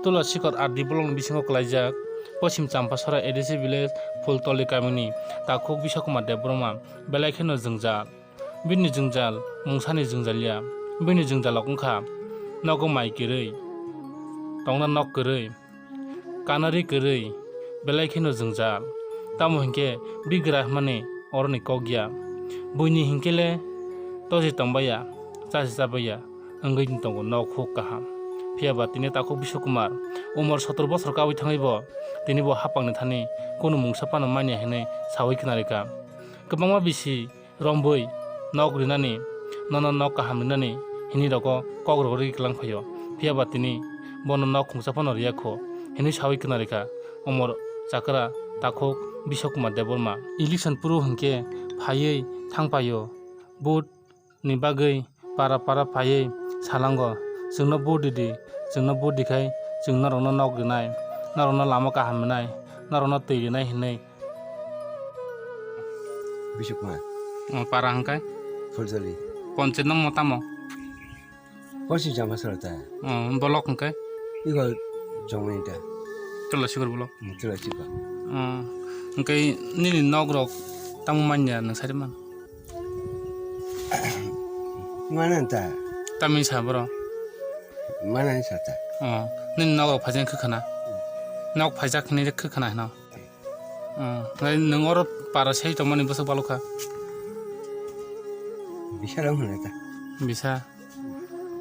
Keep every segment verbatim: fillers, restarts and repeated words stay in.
Chula Sikhar R D block ni bisingo kwlaijak Poschim Champasora A D C village Phultoli kamini takhuk Biswakumar Debbarma belai kheno jwngjal. Bini jwngjal mungsani jwngjal ya. Bini jwngjal rok wngkha nogo mai kwrwi, tongna nok kwrwi, kanari kwrwi, belai kheno jwngjal. Tamo hinkhe bigra hwnmani oroni kok ya. Buini hinkhe le tosi tongbai ya, chasi chabai ya, wngwi tongo nok huk kaham. Phiya ba tini takhuk Biswakumar umor sotor bosor kawi thangwi bo tini bo hapangni thani kunu mungsa phano manya hinwi sawi khna rikha. Kwbangma bisi rombwi nok rinani, nono nok kaham rinani hinwi rogo kok rogwi klang phaio. Phiya ba tini bono nok khungsa phano riya kho hinwi sawi khna rikha umor chakra takhuk Biswakumar Debbarma. Election phuru hinkhe phaiwi thang paio. Vote ni bagwi para para phaiwi salango, "Chwngno vote ridi, chwngno vote rikhai chwng norokno nok rinai, norokno lama kaham rinai, norokno twi rinai," hinwi. Bisukma. O, para hwnkhai? Phuljoli. Ponchayat nang mo tamo? Poschim Champasora ta. O, block hwnkhai? Iko Chongmani ta. Chula Sikhar block? Hmm, Chula Sikhar. O, hwnkhai nini nok rok tamo manya nwng sari man? Mana ta. Tamo sa bro? Mana sa ta. O, nini nok rok phaijak khwkhana? Nok phaijak hinwi khwkhana hino? Hmm, nai nwng oro para sei tongmani bwswk balokha? Bisa rok hwnwi ta. Bisa.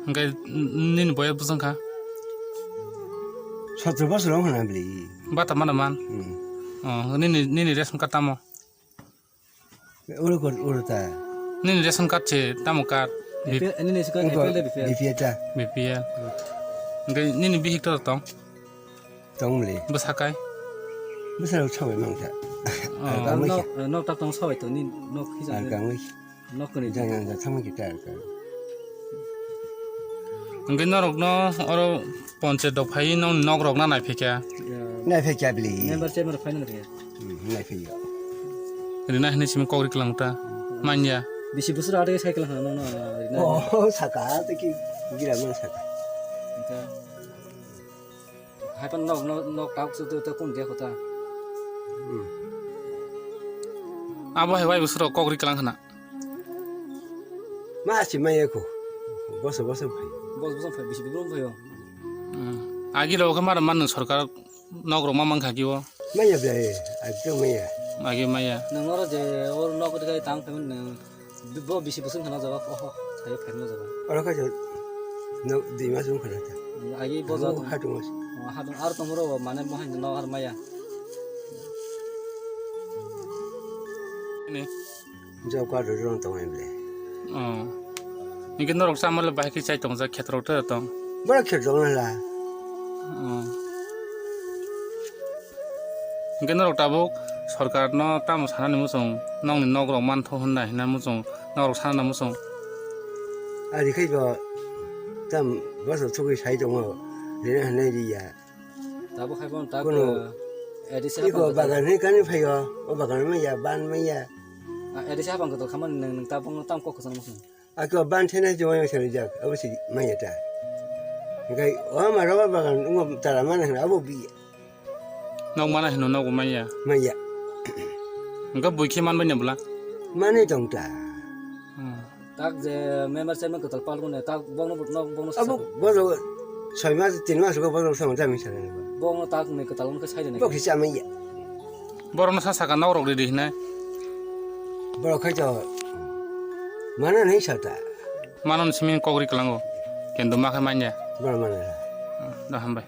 Hwnkhe n-, nini boyar bwswk wngkha? Sotro bosor wng hwnna bwlwi. Bata mana man? Hmm. Oh, nini, nini ration card tamo? Uro kor, uro ta. Nini ration card se tamo card? B P L, nini ration card Wngkha A P L de B P L? B P L ta. B P L. Hwnkhe nini bihik to tong? Tongmli. Bwsakai? Bwsarok sabai mangkha. Oh. Ar kangwi kha. Nok, eh, nok tak tong sabai tong, ni nok hijak. Ar kangwi. Nok kwrwi. Jang jang jang thangwi khe ta ar kang. Hwnkhe norokno oro ponchayat rok phaiwi nokni nok rok na naiphikha? Naiphikha bli. Member chairman rok phaina naiphikha? Hmm, naiphikha. Rina hinwi simi kok ri kwlang ta. Manya. Bisi bwswk ade cycle hwnna nokno rina. Oh, saka tei ki gira man saka. Hwnkhe. Haiphano nok, nok, nok tak se to, to kun dia kota. Hmm. Abo hai wai bwswk rok kok ri kwlang khna. Ma si maya ko. Boso, boso phai. Bos, bos phai, bisi bibrum phai o. Hmm. Agi rok khe mara man sorkar nok rok ma mang kha ki o. Maya ble, agi maya. Agi maya. Nang oro je or nok ri kai tang phai man nang. Bo bisi bosong khana jaga, oho, thaio phaima jaga. Oro kha jo, no, dui mas wng khana ta. Agi bo jaga. Hatung mas. Oh, hatung ar tongro, mane mohai no ar maya. Ni. Job card rong tong em le. Oh. Ni ke norok samal bahai ke chai tong jak khetrok te tong. Bora khetrok na la. Oh. Hwnkhe norok tabuk sorkarno tamo sanani muchung, nokni nok rok mantho hwnna hwnna muchung, norok sanani muchung. Ari khai bo tam bwswk thugwi sai tongo, rina hwnwi riya. Tabuk khai bono tak, Kuno eh, A D C iko hapang kwtal. Bagan hwnwi kani phaio, o bagan manya, ban manya. Ah, A D C hapang kwtal khamani nwng, nwng tabukno tam kok kwchangma khe. Ako ban thena je wai masa rijak, abo si maya ta. Hingkai o ma roba bagan ngo tara mana hna abo bi. Nok mana hino nogo maya. Maya. Hingka bui khe man banya bwla. Mani tong ta. Hmm. Tak je member chairman kwtal pal mone, tak bokno nok bokno. Abo sasa. Bodo soi mas tin mas ko bodo sama jami sa. Bokno tak ni kwtal mone sai de. Bok kisa maya. Borokno sa saka nok rok ridi hinai. Borok khai to mana nai sata. Mano ni simi kok ri kwlango. Kendo ma khe manya. Borok mana. Da hambai.